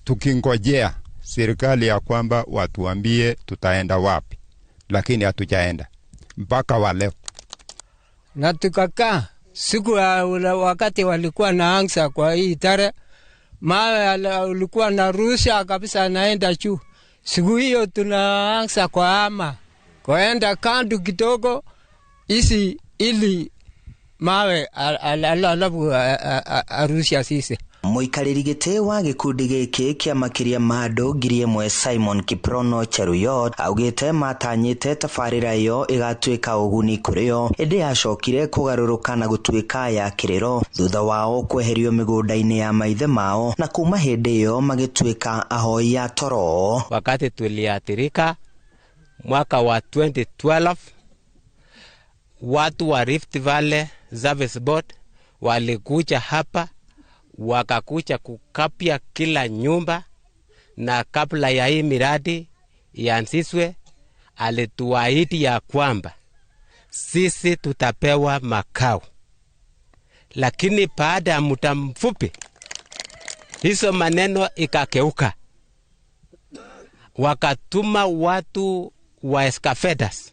tukingojea serikali ya kwamba watuambie tutaenda wapi, lakini hatujaenda mpaka wa leo. Na tukakaa siku wakati walikuwa na angsa kwa hii Itare, mawe ulikuwa na rusha kabisa naenda juu. Siku hiyo tunaanza kwa ama kwaenda kandu kidogo isi ili mawe alafu arusha sisi. Mũikarĩri gĩtĩ wa gĩkundi gĩkĩ kĩa makĩria ma andũ 1,000 Simon Kiprono Cheruiyot augĩte matanyĩte tabarĩra ĩyo ĩgatuĩka ũguni kũrĩ o, ĩndĩ yacokire kũgarũrũka na gũtuĩka ya kĩrĩro thutha wao kweherio mĩgũnda-inĩ ya maithe mao, na kuma hĩndĩ ĩyo magĩtuĩka ahoi a toro. Wakati tuliathirika mwaka wa 2012, watu wa Rift Valley Service Board walikuja hapa wakakuja kukapia kila nyumba, na kabla ya hii miradi ianzishwe alituahidi ya kwamba sisi tutapewa makao, lakini baada ya muda mfupi hizo maneno ikakeuka. Wakatuma watu wa excavators,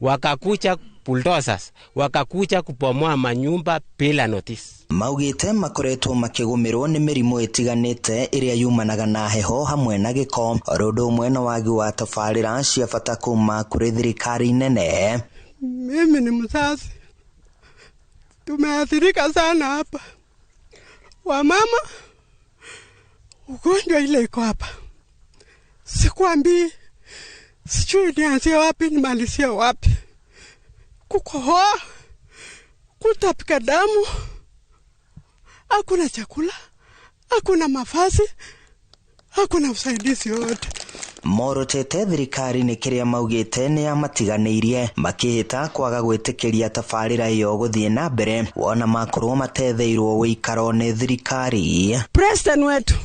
wakakuja bulldozers, wakakuja kubomoa manyumba bila notice. Maugite makoretwo makĩgũmĩrwo nĩ mĩrimũ ĩtiganĩte ĩrĩa yumanaga na heho hamwe na gĩko, oro ũndũ ũmwe na wagi wa tabarĩra cia bata kuma kũrĩ thirikari nene. Mimi ni mzazi, tumeathirika sana hapa. Wamama, ugonjwa ile iko hapa, sikwambii, sijui nianzie wapi nimalizie wapi. Kukohoa, kutapika damu, hakuna chakula, hakuna mavazi, hakuna usaidizi wote. Morotete thirikari nĩ kĩrĩa maugĩte nĩ yamatiganĩirie makĩhĩta kwaga gwĩtĩkĩria tabarĩra ĩyo gũthiĩ na mbere wona makorwo matetheirwo wĩikaro nĩ thirikari. President wetu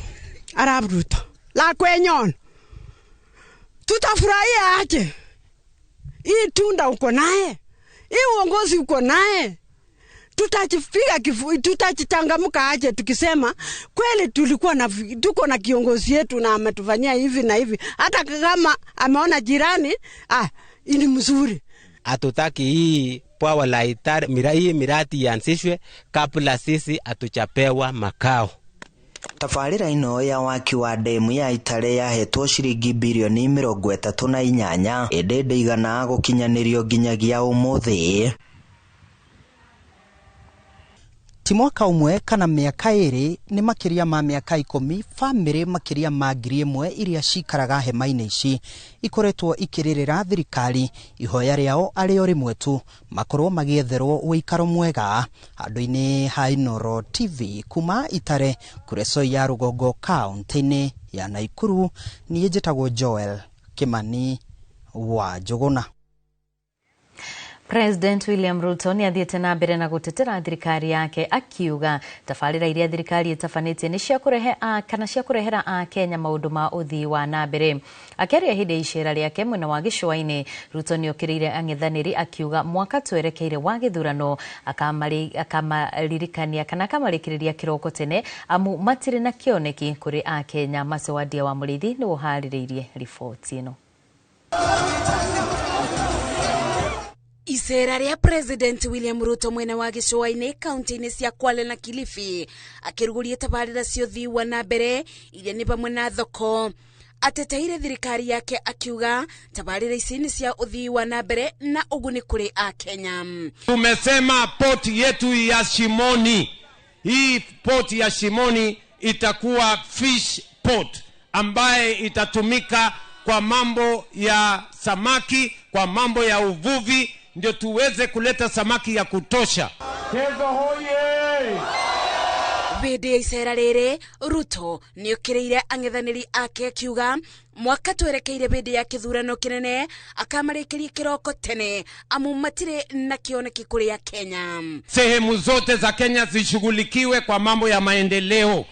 Arap Ruto la kwenyon, tutafurahia aje? Hii tunda uko naye, hii uongozi uko naye, tutajipiga kifu, tutachangamka aje tukisema kweli tulikuwa na tuko na kiongozi yetu na ametufanyia hivi na hivi, hata kama ameona jirani ini mzuri. Hatutaki hii bwawa la Itare, hii miradi ianzishwe kabla sisi hatujapewa makao. Tabarĩra ĩno ya waki wa demu ya Itare yahetwo ciringi birioni 38 ĩndĩ ndĩigana gũkinyanĩrio nginyagia ũmũthĩ. Ti mwaka ũmwe kana mĩaka 2, nĩ makĩria ma mĩaka 10 bamĩrĩ makĩria ma 1,000 iria cikaraga hema-inĩ ici ikoretwo ikĩrĩrĩra thirikari ihoya rĩao arĩ o rĩmwe tu, makorwo magĩetherwo ũikaro mwega. Handũ-inĩ ha Inooro TV kuma Itare Kuresoi ya Rũgongo kaunti-inĩ ya Naikuru, niĩ njĩtagwo Joel Kimani wa Njũgũna. President William Ruto nĩ athiĩte na mbere na gũtetera thirikari yake akiuga tabarĩra iria thirikari ĩtabanĩtie nĩ cia kũrehe kana cia kũrehera Akenya maũndũ ma ũthii wa na mbere. Akĩaria hĩndĩ ya icera rĩake mwena wa gĩcũa-inĩ, Ruto nĩ okĩrĩire ang'ethanĩri akiuga mwaka twerekeire wa gĩthurano akamaririkania kana akamarĩkĩrĩria kĩroko tene amu matirĩ na kĩoneki kũrĩ Akenya. Macewadia wa Mũrĩithi nĩ ũharĩrĩirie riboti ĩno. Icera rĩa President William Ruto mwena wa gĩcũa-inĩ kaunti-inĩ cia Kwale na Kilifi akĩrugũria tabarĩra cia ũthii wa na mbere iria nĩ hamwe na thoko. Ateteire thirikari yake akiuga tabarĩra ici nĩ cia ũthii wa na mbere na ũguni kũrĩ Akenya. Tumesema poti yetu ya Shimoni, hii poti ya Shimoni itakuwa fish port ambaye itatumika kwa mambo ya samaki, kwa mambo ya uvuvi, ndio tuweze kuleta samaki ya kutosha. Kezo hoye! Hĩndĩ ya icera rĩrĩ Ruto nĩokĩrĩire ang'ethanĩri ake akiuga mwaka twerekeire hĩndĩ ya kĩthurano kĩnene akamarĩkĩria kĩroko tene amu matirĩ na kĩoneki kũrĩ a Kenya. Sehemu zote za Kenya zishughulikiwe kwa mambo ya maendeleo.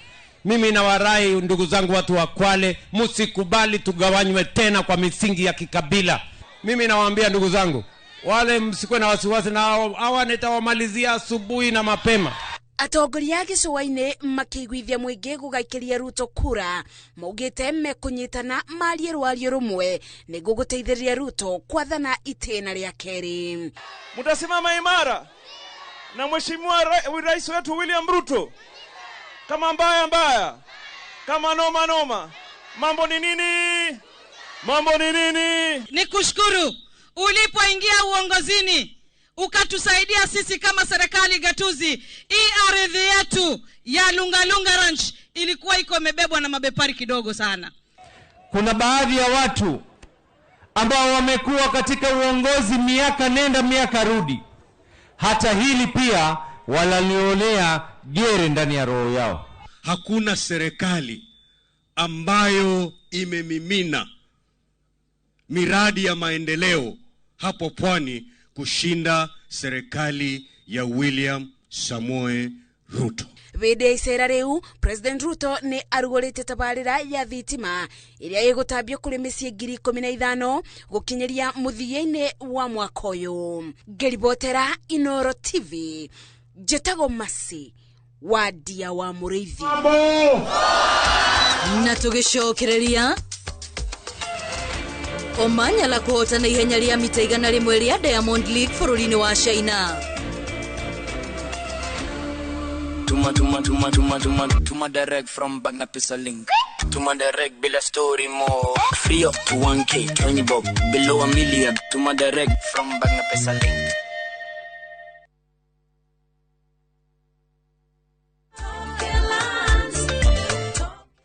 Mimi nawarai ndugu zangu watu wa Kwale, msikubali tugawanywe tena kwa misingi ya kikabila. Mimi nawaambia ndugu zangu, wale msikuwe na wasiwasi na hawa nitawamalizia asubuhi na mapema. Atongoria a gĩcũa-inĩ makĩiguithia mũingĩ gũgaikĩria Ruto kura maugĩte mekũnyitana marie rwario rũmwe nĩguo gũteithĩrĩria Ruto kwathana itĩna rĩa kerĩ. Mtasimama imara na Mheshimiwa Rais wetu William Ruto. Kama mbaya mbaya, kama noma noma, mambo ni nini? Mambo ni nini? Nikushukuru ulipoingia uongozini ukatusaidia sisi kama serikali gatuzi. Hii ardhi yetu ya Lungalunga Ranch ilikuwa iko imebebwa na mabepari kidogo sana. Kuna baadhi ya watu ambao wamekuwa katika uongozi miaka nenda miaka rudi, hata hili pia walalionea gere ndani ya roho yao. Hakuna serikali ambayo imemimina miradi ya maendeleo hapo pwani kushinda serikali ya William Samoei Ruto. Hĩndĩ ya icera rĩu President Ruto nĩ arugũrĩte tabarĩra ya thitima ĩrĩa ĩgũtambio kũrĩ mĩciĩ 15,000 gũkinyĩria mũthia-inĩ wa mwaka ũyũ. Ngĩribotera Inoro TV, njĩtagwo Masi wa Ndia wa Mũrĩithi. Na tũgĩcokereria Omanyala kũhotana ihenya rĩa mita 100 rĩa Diamond League bũrũri-inĩ wa China. Tuma tuma tuma tuma tuma tuma direct from Bagna Pesa link. Tuma direct bila story more. Free up to 1K, 20 bob, below a million. Tuma direct from Bagna Pesa link.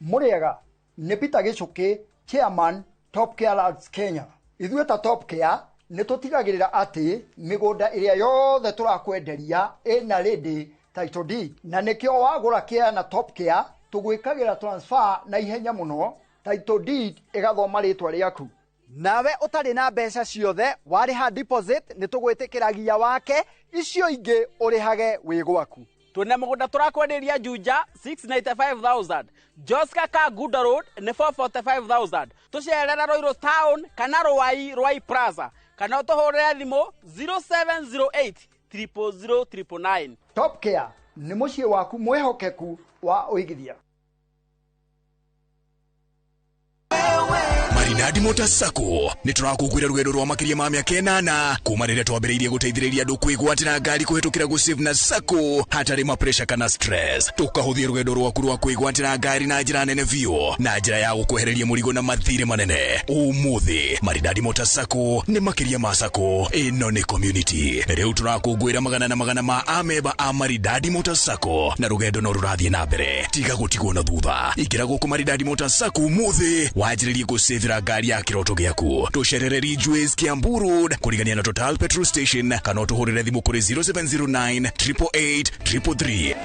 Muriega nĩ Peter Gichuki, chairman Top Care Lands Kenya. Ithuĩ ta Top Care nĩ tũtigagĩrĩra atĩ mĩgũnda ĩrĩa yothe tũrakwenderia ĩna ready title deed, na nĩkĩo wagũra care na Top Care tũgwĩkagĩra transfer na ihenya mũno, title deed ĩgathoma rĩtwa rĩaku. Nawe ũtarĩ na mbeca ciothe warĩha deposit nĩ tũgwĩtĩkĩragia wake, icio ingĩ ũrĩhage wĩ gwaku. Twĩna mũgũnda tũrakwenderia Juja 695,000, Joska Kaguda Road nĩ 445,000, tũcerera Ruiru Town kana Ruai Ruai Plaza kana ũtũhũrĩre thimũ 0708 000 999. Top Care nĩ mũciĩ waku mwĩhokeku wa ũigithia. Maridadi Motors Sacco nĩ tũrakũngũĩra rũgendo rwa makĩria ma mĩaka 8 kuma rĩrĩa twambĩrĩirie gũteithĩrĩria andũ kwĩgwatĩra ngari kũhĩtũkĩra gũsave na Sacco hatarĩ ma pressure kana stress. Tũkahũthia rũgendo rwaku rwa kwĩgwatĩra ngari na njĩra nene biũ na njĩra ya gũkwehereria mũrigo na mathirĩ manene. Ũmũthĩ Maridadi Motors Sacco nĩ makĩria ma Sacco, ĩno nĩ community. Rĩu tũrakũngũĩra magana na magana ma amemba a Maridadi Motors Sacco na rũgendo no rũrathiĩ na mbere. Tiga gũtigwo na thutha, ingĩra gũkũ Maridadi Motors Sacco ũmũthĩ wanjĩrĩrie gũsavĩra ngari ya kĩroto gĩaku. Tũcerere Ridgeways Kiambu Road kũrigania na Total Petrol Station kana ũtũhũrĩre thimũ kũrĩ 0709 888 333.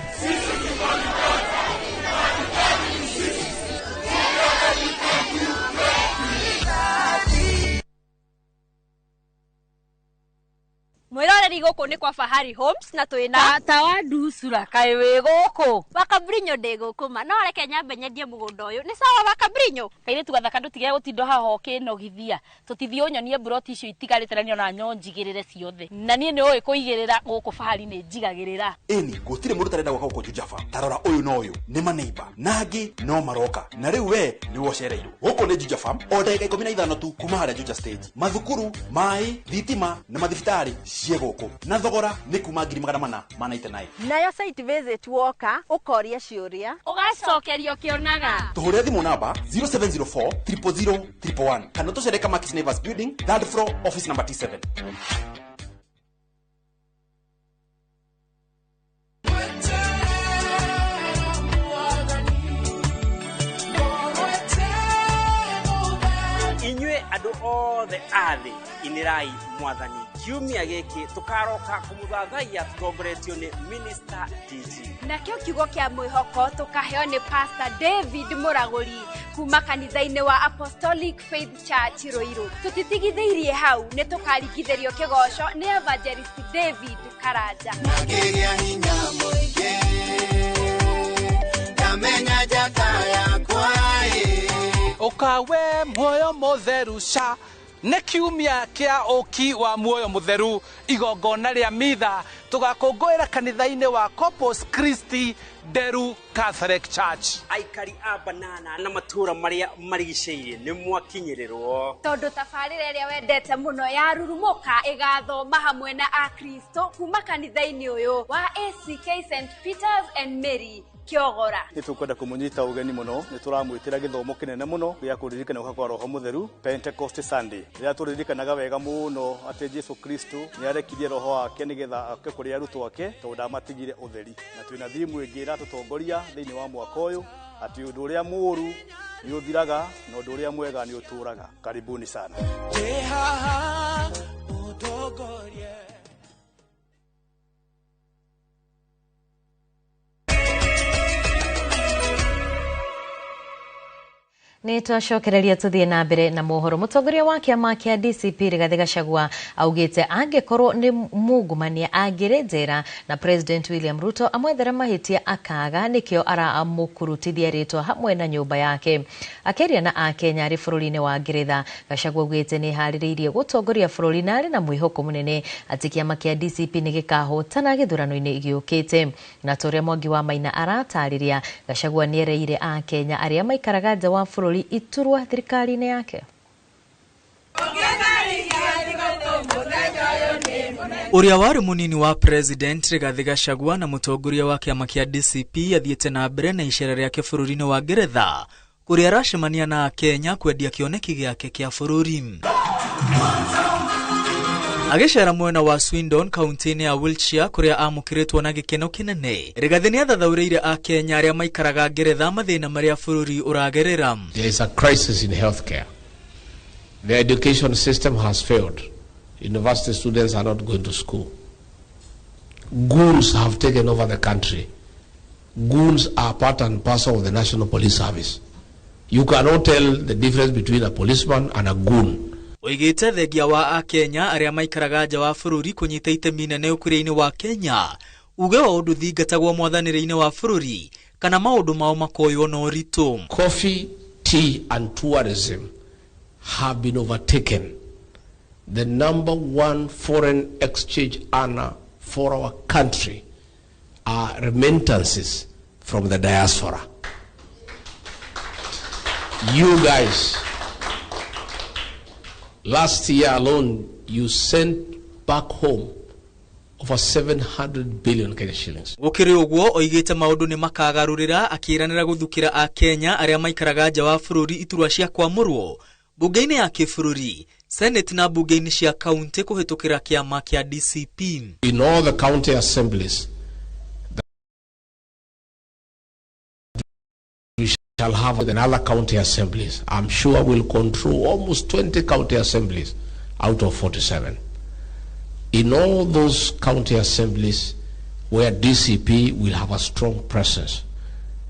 Mwiroreri guku ni kwa Fahari Homes na twina tata wa nducura kaĩ wĩ gũkũ Wakabrinyo ndĩ gũkũ ma no reke nyambe nyendie mũgũnda ũyũ nĩ sawa Wakabrinyo. Kairĩtu gathaka ndũtige gũtinda haha ũkĩnogithia tũtithiĩ ũnyonie mburoti icio itigarĩte na nĩona nyonjigĩrĩre ciothe na niĩ nĩ ũĩ kũigĩrĩra gũkũ Fahari nĩ njigagĩrĩra. Ĩni gũtirĩ mũndũ ũtarenda gwaka gũkũ Juja Farm. Ta rora ũyũ na ũyũ nĩ maneiba na angĩ no maroka na rĩu we nĩwe ũcereirwo. Gũkũ nĩ Juja Farm o ndagĩka 15 tu kuma harĩa Juja stage. Mathukuru, maĩ, thitima na mathibitarĩ ciĩ gũkũ na thogora nĩ kuma 499. Nayo site visit woka ũkoria ciũria ũgacokerio kĩonaga. Tũhũrĩre thimũ namba 0704 000 111 kana tũcere Kamakis Neighbors Building, third floor, office number T7. Inyuĩ andũ othe othe a thĩ inĩrai mwathani. Kiumia gĩkĩ tũkaroka kũmũthathaiya tũtongoretio nĩ Minister DG. Nakĩo kiugo kĩa mwĩhoko tũkaheo nĩ Pastor David Mũragũri kuma kanitha-inĩ wa Apostolic Faith Church Ruiru. Tũtitigithĩirie hau, nĩ tũkaringithĩrio kĩgoco nĩ Evangelist David Karanja. Ngĩgĩa hinya mũingĩ, ndamenya njata yakwa ĩ. Ũkawe muoyo mũtheru ca nĩ kiumia kĩa ũki wa muoyo mũtheru, igongona rĩa mitha tũgakũngũĩra kanitha-inĩ wa Corpus Christi Nderu Catholic Church. Aikari a Banana na matũũra marĩa marigicĩirie nĩ mwakinyĩrĩrwo, tondũ tabarĩra ĩrĩa wendete mũno ya Rurumũka ĩgathoma hamwe na Akristo kuma kanitha-inĩ ũyũ wa ACK St Peters and Mary Kĩogora. Nĩ tũkwenda kũmũnyita ũgeni mũno, nĩ tũramwĩtĩra gĩthomo kĩnene mũno gĩa kũririkana gũka kwa Roho Mũtheru Pentecost Sunday, rĩrĩa tũririkanaga wega mũno atĩ Jesu Kristo nĩ arekirie roho wake nĩgetha oke kũrĩ arutwo ake tondũ ndamatigire ũtheri. Na twĩna thimu ĩngĩ ĩratũtongoria thĩinĩ wa mwaka ũyũ atĩ ũndũ ũrĩa mũũru nĩ ũthiraga na ũndũ ũrĩa mwega nĩ ũtũũraga. Karibuni sana. Nĩ twacokereria tũthiĩ na mbere na mohoro. Mũtongoria wa kĩama kĩa DCP Rigathĩ Gachagua augĩte angĩkorwo nĩ mungumania angĩrĩ njera na President William Ruto amwethere mahĩtia akaga, nĩkĩo aramũkurutithia rĩtwa hamwe na nyũmba yake. Akĩaria na Akenya arĩ bũrũri-inĩ wa Ngeretha, Gachagua augĩte nĩ harĩrĩirie gũtongoria bũrũri na arĩ na mwĩhoko mũnene atĩ kĩama kĩa DCP nĩ gĩkahotana gĩthurano-inĩ gĩũkĩte. Na ta ũrĩa Mwangi wa Maina aratarĩria, Gachagua nĩereire Akenya arĩa maikaraga nja wa bũrũri iturwa thirikari-inĩ yake. Ũrĩa warĩ mũnini wa President Rigathĩ Gachagua na mũtongoria wa kĩama kĩa DCP athiĩte na mbere na icera rĩake bũrũri-inĩ wa Ngeretha kũrĩa aracemania na Akenya kwendia kĩoneki gĩake kĩa bũrũri. Agĩcera mwena wa Swindon kaunti-inĩ ya Wiltshire kũrĩa amũkĩrĩtwo na gĩkeno kĩnene, Rigathĩ nĩathathaũrĩire Akenya arĩa maikaraga Ngeretha mathĩna marĩa bũrũri ũragerera. There is a crisis in healthcare. The education system has failed. University students are not going to school. Goons have taken over the country. Goons are part and parcel of the National Police Service. You cannot tell the difference between a policeman and a goon. Oigĩte thengia wa Akenya arĩa maikaraga nja wa bũrũri kũnyita itemi nene ũkũria-inĩ wa Kenya, uge wa ũndũ thingatagwo mwathanĩre-inĩ wa bũrũri kana maũndũ mao makoywo na ũritũ. Coffee, tea and tourism have been overtaken. The number one foreign exchange earner for our country are remittances from the diaspora. You guys, last year alone, you sent back home over 700 billion Kenya shillings. Gũkĩrĩ ũguo oigĩte maũndũ nĩ makagarũrĩra, akĩĩranĩra gũthukĩra Akenya arĩa maikaraga nja wa bũrũri iturwa cia kwamũrwo bunge-inĩ ya kĩbũrũri, Senate na bunge-inĩ cia kaunti kũhĩtũkĩra kĩama kĩa DCP. In all the county assemblies, we shall have another county assemblies. I'm sure we'll control almost 20 county assemblies out of 47. In all those county assemblies where DCP will have a strong presence,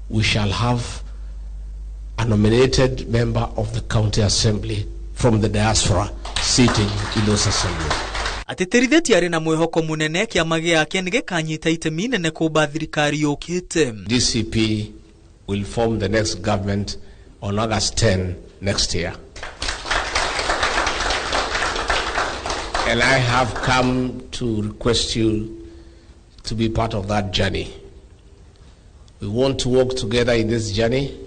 we shall have a nominated member of the county assembly from the diaspora sitting in those assemblies. Atĩtĩrithĩtie arĩ na mwĩhoko mũnene kĩama gĩake nĩgĩkanyita itemi nene kũmba thirikari yũkĩte. DCP will form the next government on August 10 next year. And I have come to request you to be part of that journey. We want to work together in this journey,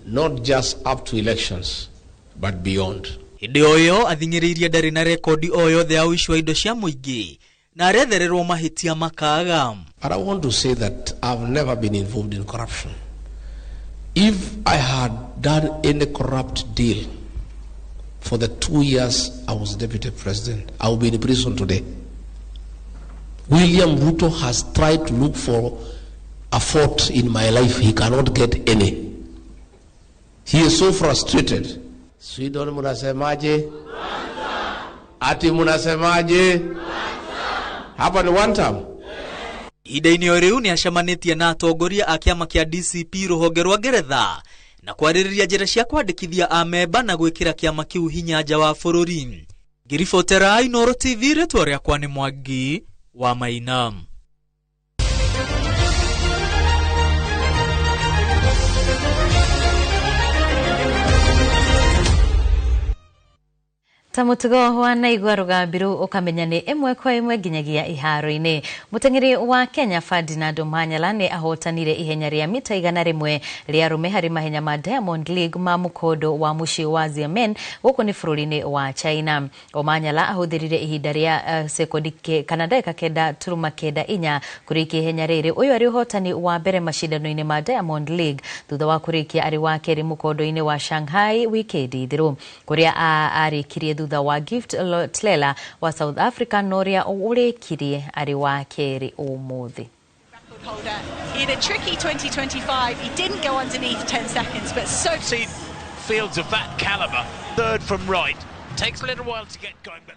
not just up to elections, but beyond. Hĩndĩ o ĩyo athing'ĩrĩirie ndarĩ na rekondi o yothe ya ũici wa indo cia mũingĩ na arethererwo mahĩtia makaga. But I want to say that I've never been involved in corruption. If I had done any corrupt deal for the 2 years I was deputy president, I would be in prison today. William Ruto has tried to look for a fault in my life. He cannot get any. He is so frustrated. Sweden munasemaje? Ati munasemaje? Hapa ni one term. Ihinda-inĩ o rĩu nĩ acemanĩtie na atongoria a kĩama kĩa DCP rũhonge rwa Ngeretha na kwarĩrĩria njĩra cia kwandĩkithia amemba na gwĩkĩra kĩama kĩu hinya nja wa bũrũri. Ngĩribotera Inooro TV, rĩtwa rĩakwa nĩ Mwangi wa Maina. Ta mũtugo wanaigua rũgambi rũu ũkamenya nĩ ĩmwe kwa ĩmwe nginyagia iharo-inĩ. Mũteng'eri wa Kenya Ferdinand Omanyala nĩ ahotanire ihenya rĩa mita 100 rĩa arũme harĩ mahenya ma Diamond League ma mũkondo wa mũciĩ wa Xiamen gũkũ nĩ bũrũri-inĩ wa China. Omanyala ahũthĩrire ihinda rĩa sekondi kana ndagĩka 9.94 kũrĩkia ihenya rĩrĩ. Ũyũ arĩ ũhotani wa mbere macindano-inĩ ma Diamond League thutha wa kũrĩkia arĩ wa kerĩ mũkondo-inĩ wa Shanghai wikendi thiru kũrĩa arĩkirie thutha wa Gift Tlela wa South Africa noria ũrĩkirie arĩ wa kerĩ ũmũthĩ. In a tricky 2025, he didn't go underneath 10 seconds, but so seen fields of that caliber, third from right, takes a little while to get going, but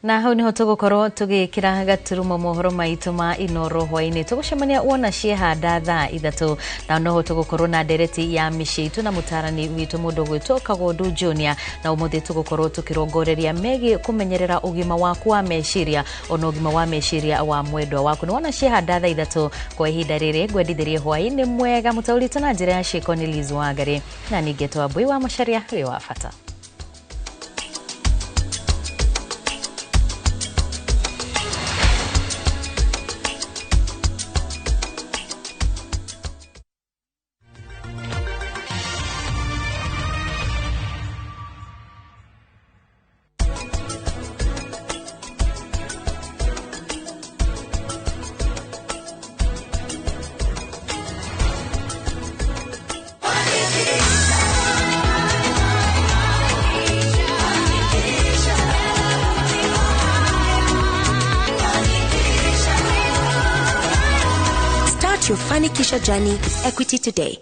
na hau niho tugukorwo tugikira gaturumo mohoro maitu ma Inooro hwaini. Tugucemania wona ciehanda thaa 3 na noho tugukorwo na ndereti ya mĩciĩ itũ na mũtarani witũ mũndũ gwĩtwo Kagondu Junior, na ũmũthĩ tugukorwo tukirongoreria megiĩ kũmenyerera ũgima waku wa meciria ona ũgima wa meciria wa mwendwa waku. Nĩ wona ciehanda thaa 3 kwa ihinda rĩrĩ ngwendithĩrie hwaini mwega. Mũtaũritũ na njĩra ya ciĩko nĩ Liz Wangari na ningĩ Wambui wa Macharia wĩ wa bata. Your Fanikisha journey with Equity today.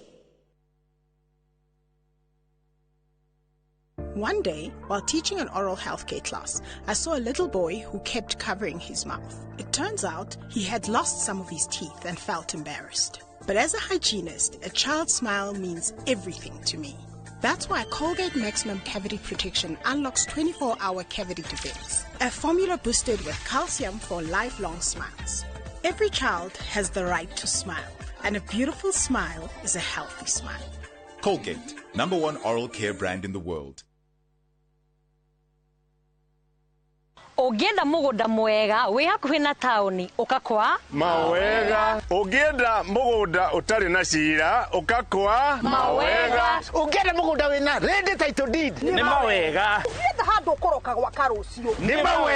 One day, while teaching an oral healthcare class, I saw a little boy who kept covering his mouth. It turns out he had lost some of his teeth and felt embarrassed. But as a hygienist, a child's smile means everything to me. That's why Colgate Maximum Cavity Protection unlocks 24-hour cavity defense, a formula boosted with calcium for lifelong smiles. Every child has the right to smile, and a beautiful smile is a healthy smile. Colgate, #1 oral care brand in the world. Ũngĩenda mũgũnda mwega wĩ hakuhĩ na taũni ũkakwa mawega. Ũngĩenda mũgũnda ũtarĩ na cira ũkakwa mawega. Ũngĩenda mũgũnda wĩna ready title deed nĩ mawega. Ũngĩenda handũ ũkũroka gwaka rũciũ nĩ mawega.